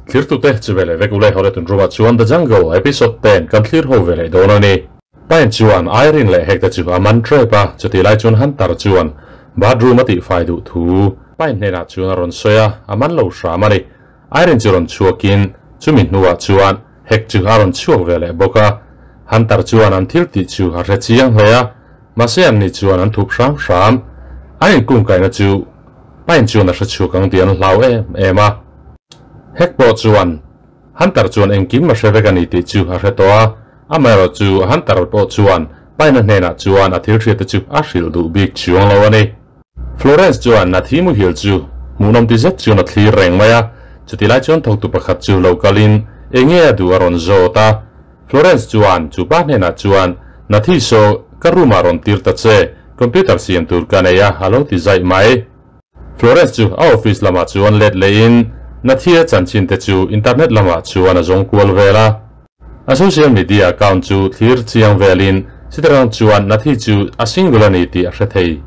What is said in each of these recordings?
Thirtute chu veleh vek ule hawle tun ruma chuan The Jungle episode 10 kan thlir ho veleh dawn a ni. Pine chuan Irene leh Hek te chu a man trep a, chutih lai chuan Hunter chuan bathroom a tihfai duh thu Pine hnenah chuan a rawn sawi a, a man lo hram a ni. Irene chu rawn chhuakin chumi hnuah chuan Hek chu a rawn chhuak veleh bawk a, Hunter chuan an thil tih chu a hre chiang hle a, mahse anni chuan an thup hram hram. An inkungkaihna chu Pine chuan a hre chhuak ang tih an hlau em em a. Hek pawh chuan Hunter chuan engkim a hre vek a ni tih chu a hre tawh a, amaherawh chu Hunter pawh chuan Pine-a hnenah chuan a thil hriatte chu a hrilh duh bik chuang lo a ni. Florence chuan a thi muhil chu hmuhnawm ti zet chuan a thlir reng mai a, chutih lai chuan thawktu pakhat chu lo kalin enge a duh a rawn zawt a. Florence chuan chu pa hnenah chuan, Nathi saw, ka room ah rawn tir ta che, computer siam tur ka nei a, a lo ti zaih mai. Florence chu a office lamah chuan let lehin Nathia chanchin te chu internet lamah chuan a zawng kual vel a. A social media account chu thlir chiang velin Sitarang chuan Nathi chu a single a ni tih a hre thei.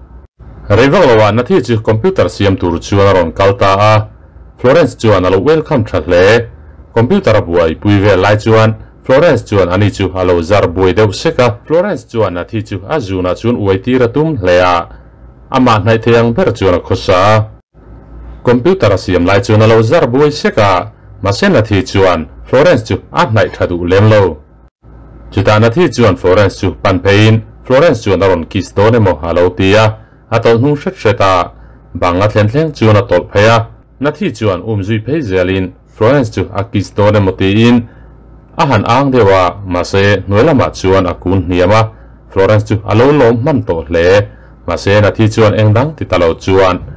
Rei vak loah Nathi chu computer siam tur chuan a rawn kal ta a, Florence chuan a lo welcome tha hle. Computer a buai pui vel lai chuan Florence chuan ani chu a lo zar buai deuh sek a. Florence chuan Nathi chu a zunah chuan uai tir a tum hle a, amah hnaih thei ang ber chuan a khawsa a. Computer a siam lai chuan a lo zar buai sek a, mahse Nathi chuan Florence chu a hnaih tha duh lem lo. Chutah Nathi chuan Florence chu pan pheiin Florence chuan a rawn kiss dawn emaw a lo ti a, a tawlh hnung hret hret a, bang a thlen thleng chuan a tawlh phei a. Nathi chuan um zui phei zelin Florence chu a kiss dawn emaw tiin a han ang deuh a, mahse hnuai lamah chuan a kun hniam a, Florence chu a lo lawm hman tawh hle. Mahse Nathi chuan eng dang ti ta lo chuan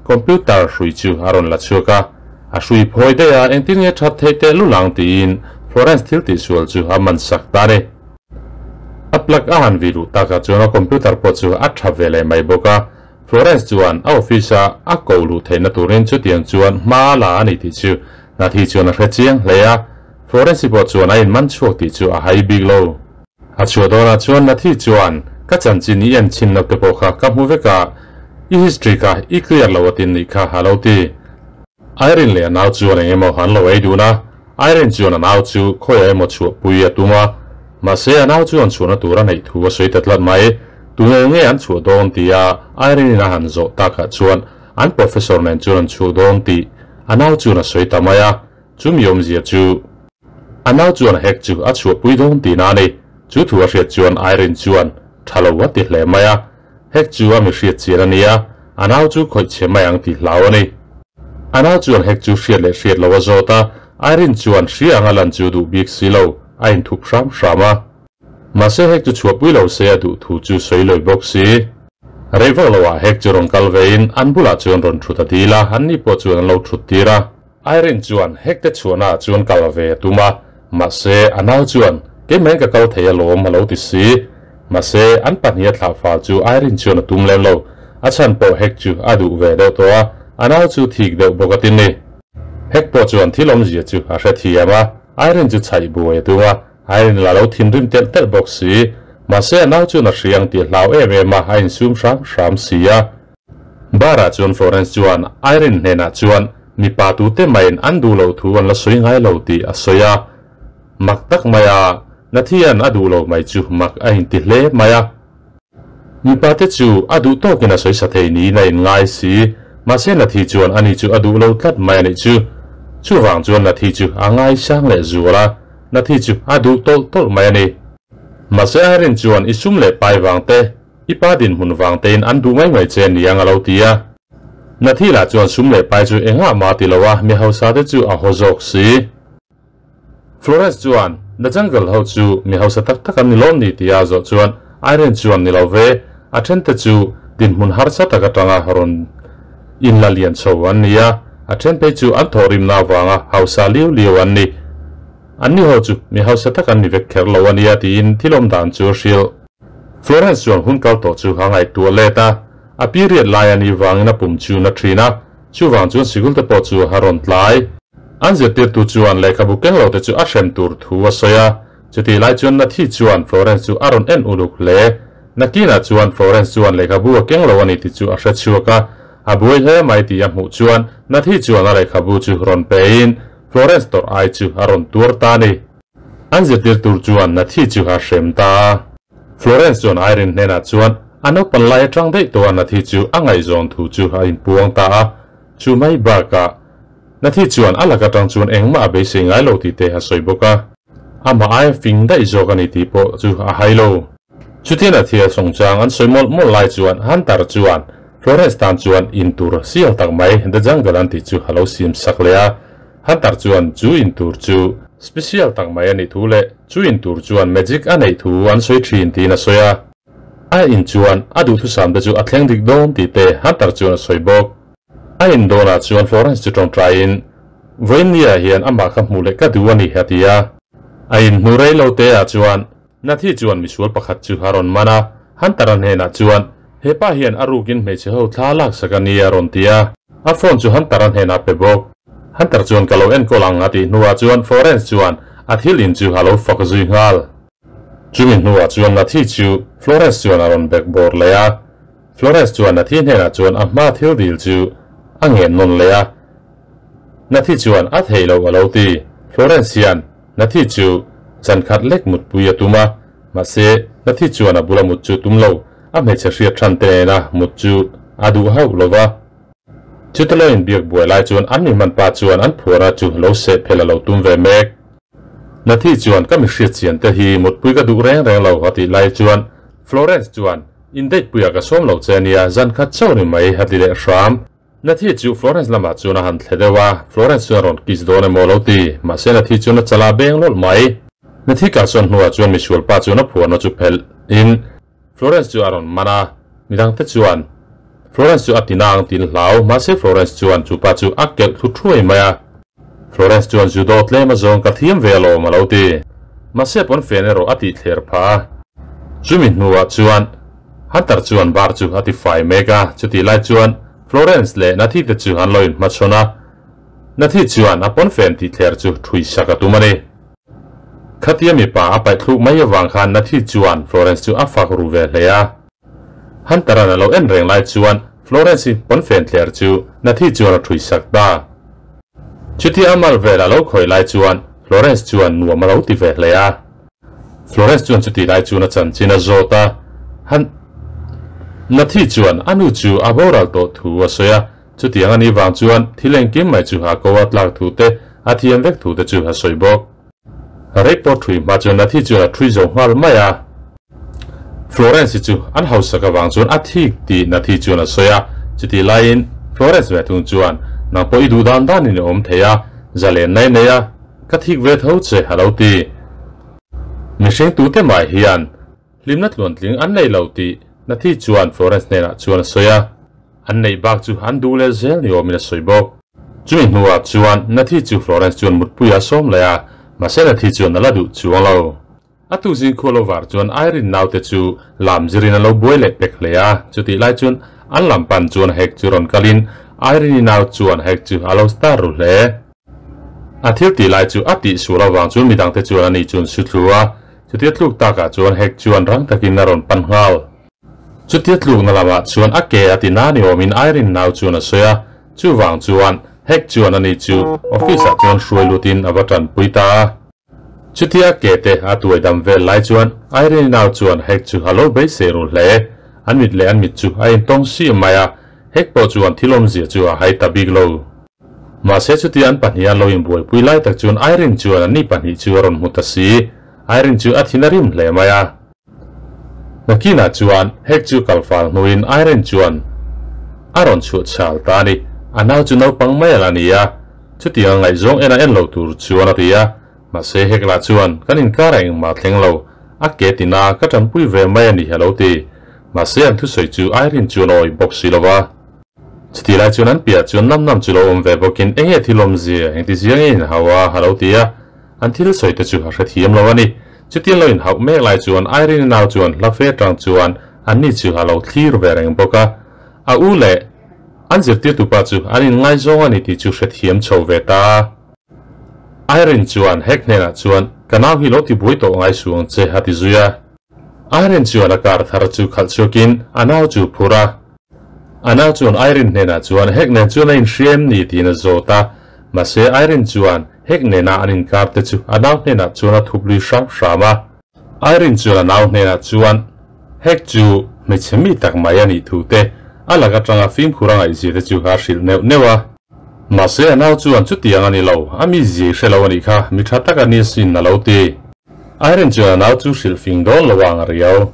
computer hrui chu a rawn la chhuak a. A hrui phawi daih a, engtin nge that theih teh lul ang tiin Florence thil tihsual chu a man sak ta a ni. A plug a han vih luh takah chuan a computer pawh chu a tha ve leh mai bawk a, Florence chuan a office a a ko luh theihna turin chutiang chuan hma a la a ni tih chu Nathi chuan a hre chiang hle a, Florence-i pawh chuan a inman chhuak tih chu a hai bik lo. A chhuah dawnah chuan Nathi chuan, Ka chanchin i en chhin loh te pawh kha ka hmu vek a, i history kha i clear lo atin nih kha a lo ti. Irene leh a nau chuan eng emaw an lo ei dun a, Irene chuan a nau chu khawiah emaw chhuahpui a tum a, mahse a nau chuan chhuahna tur a neih thu a sawi ta tlat mai. Tunge nge an chhuah dawn tia Irene-in a han zawh takah chuan an professor nen chuan an chhuah dawn tih a nau chuan a sawi ta mai a, chumi awmzia chu. A nau chuan a hek chu a chhuahpui dawn tihna a ni. Chu thu a hriat chuan Irene chuan tha lo a ti hle mai a. Hek chu a mi hriat chian a ni a, a nau chu khawih chhe mai ang tih hlau a ni. A nau chuan hek chu hriat leh hriat lo a zawt a, Irene chuan hria anga lan chu duh bik si lo, a inthup hram hram a. Mahse hek chu chhuahpui lo se a duh thu chu sawi lawi bawk si. Rei vak loah hek chu rawn kal vein an bulah chuan rawn thut a dil a, anni pawh chuan an lo thut tir a. Irene chuan Hekte chhuahnaah chuan kal ve a tum a, mahse a nau chuan Keimah in ka kal thei alawm a lo ti si. Mahse an pahnih a thlah fal chu Irene chuan a tum lem lo. A chhan pawh Hek chu a duh ve deuh tawh a, a nau chu thik deuh bawk a tin ni. Hek pawh chuan thil awmzia chu a hrethiam a, Irene chu chhaih buai a tum a, Irene la lo thinrim telh telh bawk si. Mahse a nau chuan a hria ang tih a hlau em em a, a insum hram hram si a. Bar-ah chuan Florence chuan Irene hnenah chuan mipa tute maiin an duh loh thu an la sawi ngai lo tih a sawi a. Mak tak maia Nathian a duh lo mai chu mak a inti hle mai a. Mipa te chu a duh tawkin a sawi sa thei niin a inngai si. Mahse Nathi chuan ani chu a duh lo tlat mai a nih chu. Chuvang chuan Nathi chu a ngaisang leh zual a, Nathi chu a duh tawlh tawlh mai a ni. Mahse Irene chuan i sum leh pai vang te, I pa dinhmun vang tein an duh mai mai che niang a lo ti a. Nathi lah chuan sum leh pai chu engah mah ti lo a, mi hausa te chu a haw zawk si. Florence chuan The Jungle ho chu mi hausa tak tak an ni lawm ni tia a zawh chuan Irene chuan ni lo ve, a then te chu dinhmun harsa tak atanga rawn inla lian chho an ni a, a then phei chu an thawhrimna avanga hausa liu liu an ni. Anni ho chu mi hausa tak an ni vek kher lo a nia tiin thil awm dan chu a hrilh. Florence chuan hun kal tawh chu a ngaihtuah let a, a period lai a nih vangin a pum chu na thin a, chuvang chuan sikul te pawh chu a rawn tlai. An zirtirtu chuan lehkhabu keng lo te chu a hrem tur thu a sawi a, chutih lai chuan Nathi chuan Florence chu a rawn en uluk hle. Nakinah chuan Florence chuan lehkhabu a keng lo a ni tih chu a hre chhuak a, a buai hle mai tih a hmuh chuan Nathi chuan a lehkhabu chu rawn pein. Florence tawrh ai chu a rawn tuar ta a ni. An zirtir tur chuan Nathi chu a hrem ta a. Florence chuan Irene hnenah chuan a naupan lai atang daih tawh a Nathi chu a ngaihzawn thu chu a inpuang ta a. Chu mai bakah Nathi chuan a lak atang chuan engmah a beisei ngai lo tih te a sawi bawk a. Amah aia fing daih zawk a ni tih pawh chu a hai lo. Chutia Nathi a sawngchang an sawi mawlh mawlh lai chuan Hunter chuan Florence tan chuan in tur sial tak mai The Jungle an tih chu a lo siam sak leh a. Hunter chuan chu in tur chu special tak mai a nih thu leh chu in tur chuan magic a neih thu an sawi thin tiin a sawi a. A in chuan a duhthusam te chu a thleng dik dawn tih te Hunter chuan a sawi bawk. A in dawnah chuan Florence chu tawngtaiin, Vawiinniah hian amah kha hmuh leh ka duh a ni, a ti a. A in hnu rei lo te ah chuan Nathi chuan misual pakhat chu a rawn man a, Hunter-a hnenah chuan, He pa hian a rukin hmeichhe ho thla laksak a ni, a rawn ti a. A phone chu Hunter-a hnenah pe bawk. Hunter chuan ka lo enkawl ang a tih hnuah chuan Florence chuan a thil in chu a lo fak zui nghal. Chumi hnuah chuan Nathi chu Florence chuan a rawn backboard leh a. Florence chuan Nathi hnenah chuan a hma thil dil chu a ngen nawn leh a. Nathi chuan a theih loh a lo ti. Florence hian Nathi chu zan khat lek mutpui a tum a, mahse Nathi chuan a bula mut chu tum lo, a hmeichhe hriat than te nena mut chu a duh hauh lo va. Chuta lo inbiak buai lai chuan an mi hmanpa chuan an phuarna chu lo seh phel a lo tum ve mek. Nathi chuan ka mi hriat chian te hi mutpui ka duh reng reng lo a tih lai chuan Florence chuan in date puiah ka sawm lo che ania, zan khat chauh ni mai a ti leh hram. Nathi chu Florence lamah chuan a han thle deuh a, Florence chuan rawn kiss dawn emaw lo ti, mahse Nathi chuan a chala beng lawlh mai. Nathi kalsawn hnuah chuan misual pa chuan a phuarna chu phelh in Florence chu a rawn man a, midangte chuan Florence chu a ti nang tiin hlau, mahse Florence chuan chu pa chu a kelh thlu thuai mai a. Florence chuan judo tlem a zawng ka thiam ve alawm a lo ti, mahse pawnfen erawh a tih thler phah a. Chumi hnuah chuan Hunter chuan bar chu a ti fai mek a, chutih lai chuan Florence leh Nathi te chu an lo inhmachhawn a. Nathi chuan a pawnfen tih thler chu thui sak a tum a ni. Khatia mipa a paih thluk mai avang khan Nathi chuan Florence chu a fak ru ve hle a. Hunter-a'n a lo en reng lai chuan Florence-i pawnfen thler chu Nathi chuan a thui sak ta. Chutia a mal vel a lo khawih lai chuan Florence chuan nuam a lo ti ve hle a. Florence chuan chutih lai chuan a chanchin a zawt a, Han Nathi chuan a nu chu a boral tawh thu a sawi a, chutiang a nih vang chuan thil engkim mai chu a ko a tlak thu te, a thiam vek thu te chu a sawi bawk. Rei pawh thui hma chuan Nathi chuan a thui zo nghal mai a. Florence-i chu an hausak avang chuan a thik tih Nathi chuan a sawi a, chutih laiin Florence ve thung chuan, Nang pawh i duh dan danin i awm thei a, zalen nai nei a, Ka thik ve tho che a lo ti. Mihring tute mah hian hlimna tluantling an nei lo tih Nathi chuan Florence hnenah chuan a sawi a. An neih bak chu an duh leh zel ni awmin a sawi bawk. Chumi hnuah chuan Nathi chu Florence chuan mutpui a sawm leh a, mahse Nathi chuan a la duh chuang lo. A tu zing khua lo var chuan Irene naute chu lam zirin a lo buai leh pek hle a, chutih lai chuan an lam pan chuan Hek chu rawn kalin Irene-i nau chuan Hek chu a lo star ru hle. A thil tih lai chu a tih sual avang chuan midangte chuan ani chuan su thlu a, chutia tluk takah chuan Hek chuan rang takin a rawn pan nghal. Chutia tlukna lamah chuan a ke a ti na ni awmin Irene nau chuan a sawi a, chuvang chuan Hek chuan ani chu office ah chuan hruai lutin a va tanpui ta a. Chutia ke te a tuai dam vel lai chuan Irene nau chuan Hek chu a lo beisei ru hle. An mit leh an mit chu a intawng si mai a, Hek pawh chuan thil awmzia chu a hai ta bik lo. Mahse chutia an pahnih an lo inbuaipui lai tak chuan Irene chuan anni pahnih chu a rawn hmu ta si. Irene chu a thin a rim hle mai a. Nakinah chuan Hek chu kalfal hnuin Irene chuan a rawn chhuah chhal ta a ni. A nau chu naupang mai a la ni a, chutiang a ngaihzawng en a en lo tur chuan a ti a. Mahse Hek lah chuan kan inkar ah engmah thleng lo, a ke tina ka tanpui ve mai a ni a lo ti. Mahse an thusawi chu Irene chuan a awih bawk si lo va. Chutih lai chuan an piah chuan nam nam chu lo awm ve bawkin enge thil awmzia engti zia nge inhau a a lo ti a. An thil sawi te chu a hrethiam lo a ni. Chutin lo inhauh mek lai chuan Irene-i nau chuan hla fe tang chuan anni chu a lo thlir ve reng bawk a. A u leh an zirtirtupa chu an inngaizawng a ni tih chu hrethiam chho ve ta a. Irene chuan Hek hnenah chuan, Ka nau hi lo ti buai tawh ngai suh ang che, a ti zui a. Irene chuan a car thar chu khalh chhuakin a nau chu phur a. A nau chuan Irene hnenah chuan Hek nen chuan a inhria em ni tiin a zawt a. Mahse Irene chuan. Hek nena an inkar te chu a nau hnenah chuan a thup lui hram hram a. Irene chuan a nau hnenah chuan Hek chu hmeichhe mi tak mai a nih thu te, a lak atanga fimkhur a ngaihzia te chu a hrilh neuh neuh a. Mahse a nau chuan chutiang a ni lo, a mi zia i hre lo a nih kha, mi tha tak a ni asin a lo ti. Irene chuan a nau chu hrilh fing dawn lo ang a riau.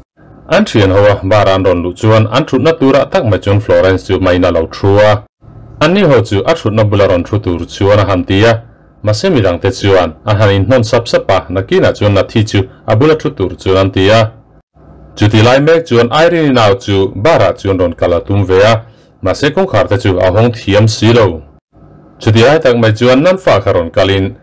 An thian ho a bar an rawn luh chuan an thutna turah tak mai chuan Florence chu main a lo thu a. Anni ho chu a thutna bula rawn thu tur chuan a han ti a, mahse midangte chuan a han inhnawn sap sap a, nakinah chuan Nathi chu a bula thu tur chuan an ti a. Chuti lai mek chuan Irene-i nau chu bar-ah chuan rawn kal a tum ve a, mahse kawngkhar te chu a hawng thiam si lo. Chuti lai tak mai chuan nan fa kha rawn kalin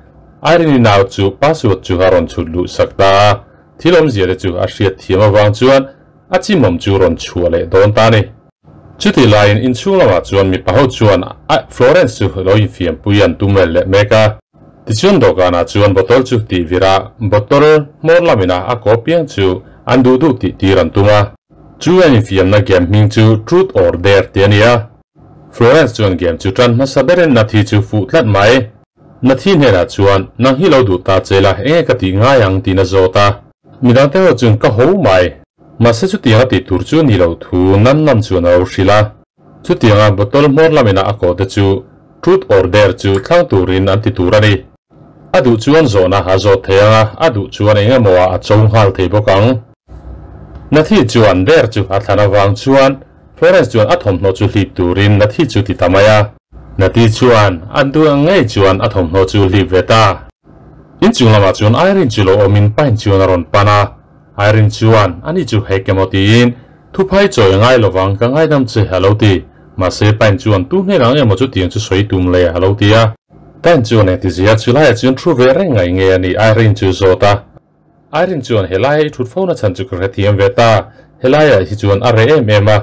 Irene-i nau chu password chu a rawn chhut luh sak ta a, thil awmzia te chu a hriat thiam avang chuan a chimawm chu rawn chhuah leh dawn ta a ni. Chuti laiin inchhung lamah chuan mipa ho chuan Florence chu lo infiampui an tum rel leh mek a. Tichuan dawhkanah chuan bottle chu tih vir a, bottle hmawr lamina a kaw piang chu an duh duh tih tir an tum a. Chu an infiamna game hming chu Truth or Dare tih a ni a. Florence chuan game chu tan hmasa berin Nathi chu fuh tlat mai. Nathi hnenah chuan, Nang hi lo duh ta che la, enge ka tih ngai ang? tiin a zawt a. Midangte ho chuan ka ho mai. Mahse chutianga tih tur chu ni lo thu nan nan chuan a lo hrilh a. Chutianga bottle hmawr lamina a kawhte chu Truth or Dare chu thlang turin an ti tur a ni. A duh chuan zawhna a zawt thei ang a, a duh chuan eng emaw ah a cho nghal thei bawk ang. Nathi chuan Dare chu a thlan avang chuan Florence chuan a thawmhnaw chu hlip turin Nathi chu ti ta mai a. Nathi chuan an duh ang ngei chuan a thawmhnaw chu hlip ve ta. Inchung lamah chuan Irene chu lo awmin pine chuan a rawn pan a. Irene chuan, Ani chu hek emaw tiin thuphai chawi a ngai lovang, ka ngaidam che, a lo ti. Mahse, Pine chuan, Tu hnenah ang emaw chutiang chu sawi tum le, a lo ti a. Pine chuan engtizia chu laiah chuan thu ve reng ngai nge a nih Irene chu zawt a. Irene chuan, Helaiah i thut fo na chhan chu ka hrethiam ve ta, helaiah hi chuan a reh em em a,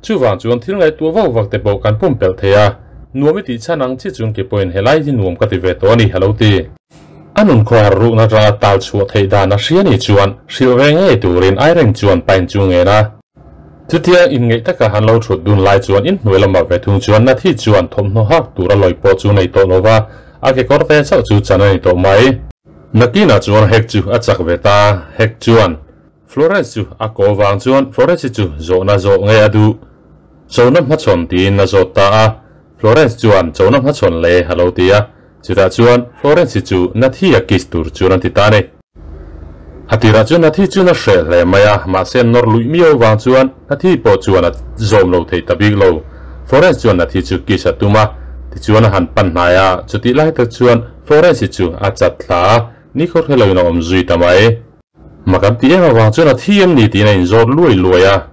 chuvang chuan thil ngaihtuah vak vak te pawh kan pumpelh thei a, nuam i tih chhan ang chi chuan keipawhin helai hi nuam ka ti ve tawh a ni, a lo ti. A nun khawhar rukna atanga tal chhuah theih dan a hria ni chuan hrilh ve ngei turin Irene chuan Pine chu ngen a. Chutia inngeih taka han lo thut dun lai chuan inhnuai lamah ve thung chuan Nathi chuan thawmhnaw hak tur a lawi pawh chu nei tawh lo va, a kekawr te chauh chu chan a ni tawh mai. Nakinah chuan Hek chu a chak ve ta, Hek chuan Florence chu a kaw vang chuan Florence-i chu zawhna zawh ngei a duh. Chona hmachhawn tiin a zawt ta a. Florence chuan chona hmachhawn le a lo ti a. Chutah chuan Florence-i chu Nathi-a kiss tur chuan a ti ta a ni. A tirah chuan Nathi chuan a hreh hle mai a, mahse nawr luih miau vang chuan Nathi pawh chuan a zawm lo thei ta bik lo. Florence chuan Nathi chu kiss a tum a, tichuan a han pan hnai a, chutih lai tak chuan Florence-i chu a chat thla a, nikhawr hre loin a awm zui ta mai. Mak an ti em avang chuan a thi em ni tiin a inzawt luai luai a.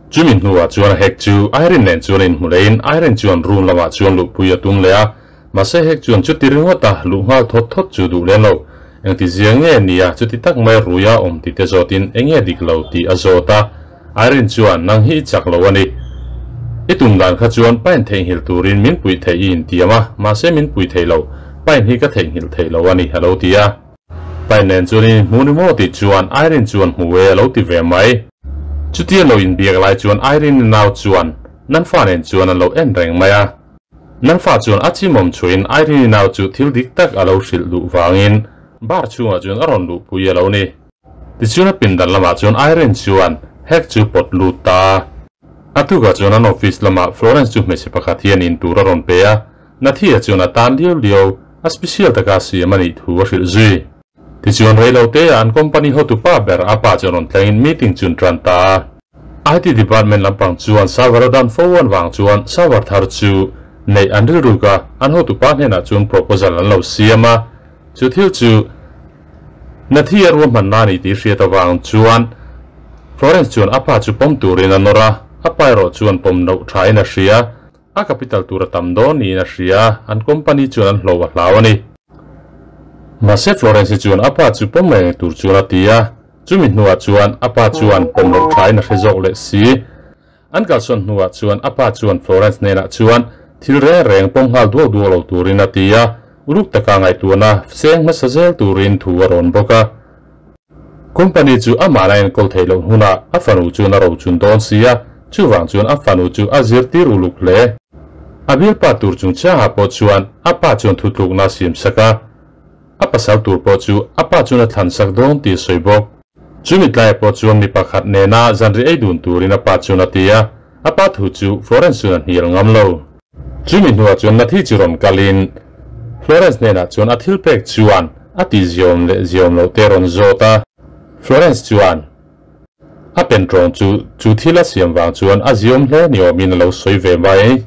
Chumi hnuah chuan Hek chu Irene nen chuan a inhmu leiin Irene chuan room lamah chuan luhpui a tum leh a, mahse Hek chuan chuti ringawt a luh nghal thawt thawt chu duh lem lo. Engti zia nge nia chuti tak mai ruia awm tih te zawtin enge dik lo tih a zawt a. Irene chuan nang hi i chak lo a ni. I tum dan kha chuan Pine theihnghilh turin min puih theih i intiam a, mahse min pui thei lo. Pine hi ka theihnghilh thei lo a ni a lo ti a. Pai nen chuan in inhmu ni maw tih chuan Irene chuan hmu e a lo ti ve mai. Chutia lo inbiak lai chuan Irene-i nau chuan nan fa nen chuan an lo en reng mai a. Nan fa chuan a chimawm chhuahin Irene-i nau chu thil dik tak a lo hrilh duh vangin bar chhungah chuan a rawn luhpui a lo ni. Tichuan a pindan lamah chuan Irene chuan Hek chu pawt lut ta a. A tukah chuan an office lamah Florence chu hmeichhe pakhat hian in tur a rawn pe a. Nathia chuan a tan liau liau a special taka siam a nih thu a hrilh zui. Tichuan reilote ah an company hotupa ber a pa chuan rawn thlengin meeting chun tan ta a. IT department lampang chuan server a dan fo an vang chuan server thar chu neih an rilruk a, an hotupa hnenah chuan proposal an lo siam a. Chu thil chu Nathia ruahmanna a ni tih hriat avang chuan Florence chuan a pa chu pawm turin a nawr a, a pa erawh chuan pawm loh thain a hria. A capital tur a tam dawn niin a hria a, an company chuan an hlo a hlau a ni. Mahse Florence-i chuan a pa chu pawm reng tur chuan a ti a, chumi hnuah chuan a pa chuan pawm loh thain a hre zawk leh si. An kalsawn hnuah chuan a pa chuan Florence hnenah chuan thil reng reng pawm nghal duak duak lo turin a ti a, uluk taka ngaihtuahna seng hmasa zel turin thu a rawn bawk a. Company chu amah la enkawl theih loh hunah a fanu chuan a rochun dawn si a, chuvang chuan a fanu chu a zirtir uluk hle. A bialpa tur chungchangah pawh chuan a pa chuan thutlukna a siam sak a. A pasal tur pawh chu a pa chuan a thlan sak dawn tih a sawi bawk. Chumi tlaiah pawh chuan mi pakhat nena zanri ei dun turin a pa chuan a ti a, a pa thu chu Florence chuan a hnial ngam lo. Chumi hnuah chuan Nathi chu rawn kalin Florence hnenah chuan a thil pek chuan a ti ziawm leh ziawm loh te a rawn zawt a. Florence chuan a pen tawng chu chu thil a siam vang chuan a ziawm hle ni awmin a lo sawi ve mai.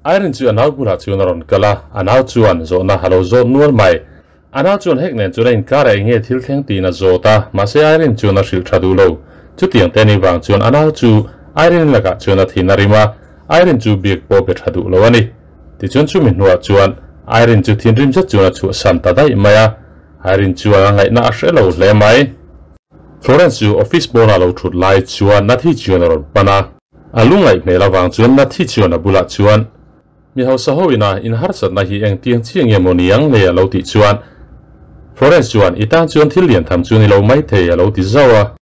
Irene chu a nau bulah chuan a rawn kal a, a nau chuan zawhna a lo zawt nual mai. A nau chuan hek nen chuan a inkar a enge thil thleng tiin a zawt a, mahse Irene chuan a hrilh tha duh lo. Chutiang te anih vang chuan a nau chu Irene lakah chuan a thin a rim a, Irene chu biak pawh be tha duh lo a ni. Tichuan chumi hnuah chuan Irene chu thinrim zet chuan a chhuahsan ta daih mai a, Irene chuan a ngaihna a hre lo hle mai. Florence chu office pawnah lo thut lai chuan Nathi chuan a rawn pan a. A lungaih hmel avang chuan Nathi chuan a bulah chuan, Mi hausa ho ina in harsatna hi engtiang chiah nge maw ni ang le a lo tih chuan Florence chuan, I tan chuan thil lian tham chu ni lo mai thei a lo ti zauh a.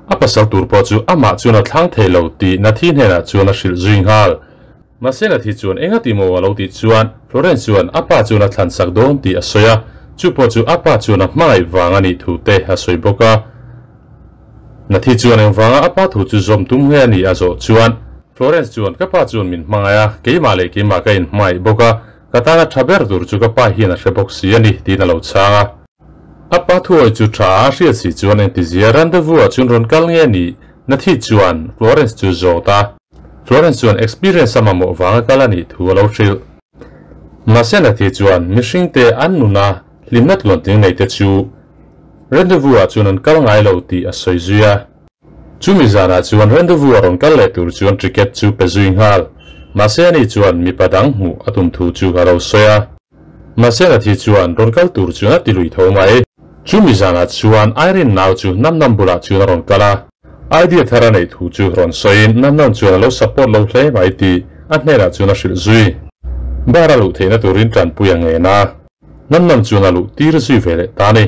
A pasal tur pawh chu amah chuan a thlang thei lo tih Nathi hnenah chuan a hrilh zui nghal. Mahse Nathi chuan engati maw a lo tih chuan Florence chuan a pa chuan a thlan sak dawn tih a sawi a, chu pawh chu a pa chuan a hmangaih vang a nih thu te a sawi bawk a. Nathi chuan engvanga a pa thu chu zawm tum nge a nih a zawh chuan, Florence chuan ka pa chuan min hmangaih a, keimah leh keimah ka inhmangaih bawk a, ka tana tha ber tur chu ka pa hian a hre bawk si a ni, tiin a lo chhang a. A pa thuawi chu tha a hriat si chuan engtizia rendezvous ah chuan rawn kal nge a nih? Nathi chuan Florence chu zawt a. Florence chuan experience a mamawh vanga kal a nih thu a lo hrilh. Mahse Nathi chuan mihringte an nuna hlimna tluantling neite chu Rendezvous ah chuan an kal ngai lo tih a sawi zui a. Chumi zanah chuan rendezvous a rawn kal leh tur chuan ticket chu pe zui nghal. Mahse ani chuan mipa dang hmuh a tum thu chu a lo sawi a. Mahse Nathi chuan rawn kal tur chuan a ti lui tho mai. Chumi zanah chuan Irene nau chu Namnam bulah chuan a rawn kal a. Idea thar a neih thu chu rawn sawiin Namnam chuan a lo support lo hle mai tih a hnenah chuan a hrilh zui. Bar a luh theihna turin tanpui a ngen a. Namnam chuan a luh tir zui ve leh ta a ni.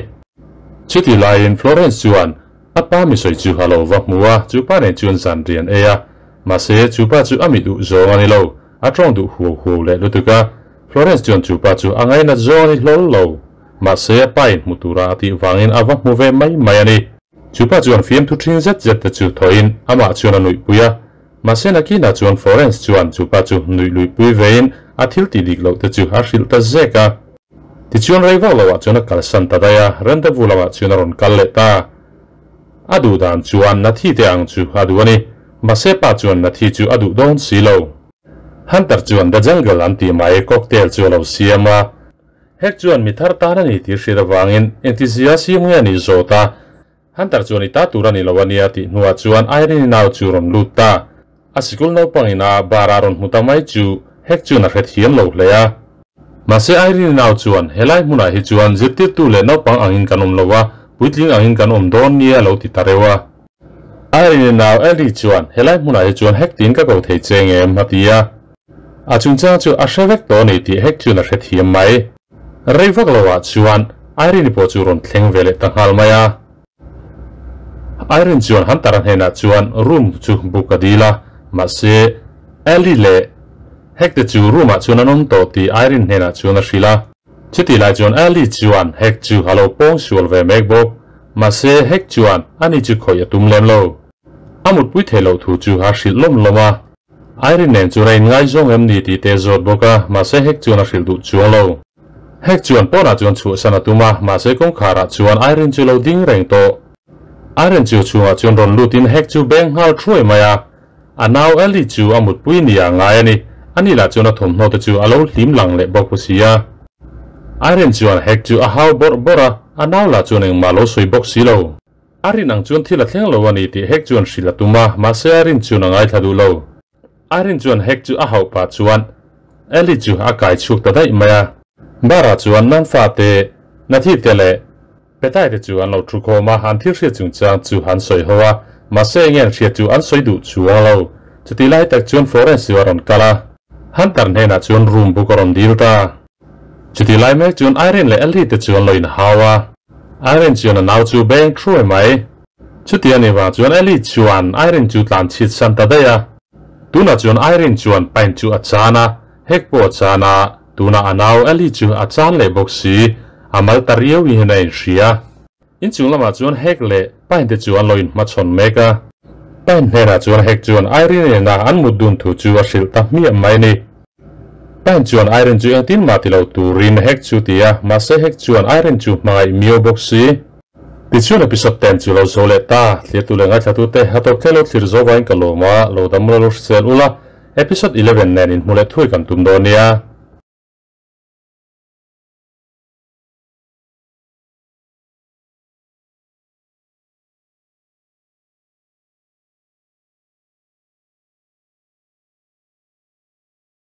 Chuti laiin Florence chuan a pa misawi chu a lo va hmu a, chu pa nen chuan zan rian ei a. Mahse, chu pa chu a mi duh zawng a ni lo, a tawng duh huau huau leh lutuk a. Florence chuan chu pa chu a ngainat zawng a ni hlawl lo. Mahse, a pa in hmu tura a tih vangin a va hmu ve mai mai a ni. Chu pa chuan fiamthu ṭhing zet zet te chu thawhin amah chuan a nuihpui a. Mahse, nakinah chuan Florence chuan chu pa chu nuih luihpui vein a thil tih dik loh te chu a hrilh ta zek a. Tichuan rei vak loah chuan a kalsan ta daih a, rendezvous lamah chuan a rawn kal leh ta. A duh dan chuan Nathi te ang chu a duh a ni. Mahse pa chuan Nathi chu a duh dawn si lo. Hunter chuan The Jungle an tih mai cocktail chu a lo siam a. Hek chuan mi thar tan a ni tih hriat avangin engtizia siam nge a nih zawt a. Hunter chuan i ta tur a ni lo a nia tih hnuah chuan Irene-i nau chu rawn lut ta. A sikul naupangin a bar a rawn hmu ta mai chu Hek chuan a hrethiam lo hle a. Mahse Irene-i nau chuan helai hmunah hi chuan zirtirtu leh naupang angin kan awm lo a, puitling angin kan awm dawn nia lo ti ta reuh a. Irene-i nau Ellie chuan helai hmunah hi chuan Hek tiin ka ko thei che ngem a ti a. A chungchang chu a hre vek tawh a ni tih Hek chuan a hrethiam mai. Rei vak loah chuan Irene-i pawh chu rawn thleng ve leh ta nghal mai a. Irene chuan Hunter-a hnenah chuan room chu book a dil a, mahse Ellie leh Hek te chu room-ah chuan an awm tawh tih Irene hnenah chuan a hrilh a. Chutih lai chuan Ellie chuan Hek chu a lo pawng sual ve mek bawk, mahse Hek chuan ani chu khawih a tum lem lo. A mutpui theih loh thu chu a hrilh lawm lawm a. Irene nen chuan a inngaizawng em ni tih te a zawt bawk a, mahse Hek chuan a hrilh duh chuang lo. Hek chuan pawnah chuan chhuahsan a tum a, mahse kawngkharah chuan Irene chu lo ding reng tawh. Irene chu chhungah chuan rawn lutin Hek chu beng nghal thuai mai a, a nau Ellie chu a mutpui nia ngai a ni. Ani lah chuan a thawmhnaw te chu a lo hlim lang leh bawk si a. Irene chuan Hek chu a hau bawrh bawrh a, a nau lah chuan engmah lo sawi bawk si lo. A rin ang chuan thil a thleng lo a ni tih Hek chuan hrilh a tum a, mahse a rin chuan a ngaithla duh lo. A rin chuan Hek chu a hauh pah chuan Ellie chu a kai chhuak ta daih mai a. Bar-ah chuan nan fate, Nathi te leh Petai te chu an lo thu khawm a, an thil hriat chungchang chu an sawi ho a, mahse enge an hriat chu an sawi duh chuang lo. Chutih lai tak chuan Florence chu a rawn kal a. Hunter hnenah chuan room book a rawn dil ta. Chutih lai mek chuan Irene leh Ellie te chu an lo inhau a. Irene chuan a nau chu beng thuai mai. Chuti a nih vang chuan Ellie chuan Irene chu tlan chhit san ta daih a. Tunah chuan Irene chuan paint chu a chan a, hek pawh a chan a, tunah a nau Ellie chu a chan leh bawk si. a mal ta riau in hian a inhria. Inchung lamah chuan Hek leh Pine te chu an lo inhmachhawn mek a. Pine hnenah chuan Hek chuan Irene nena an mut dun thu chu a hrilh ta hmiah mai a ni. Pine chuan Irene chu engtin mah ti lo turin Hek chu ti a, mahse Hek chuan Irene chu hmangaih miau bawk si. Tichuan episode ten chu lo zo leh ta, thlirtu leh ngaithlatute a tawp thleng lo thlir zo vangin ka lawm a, lo dam ula lo hrisel ula, episode 11 nen inhmu leh thuai kan tum dawn nia.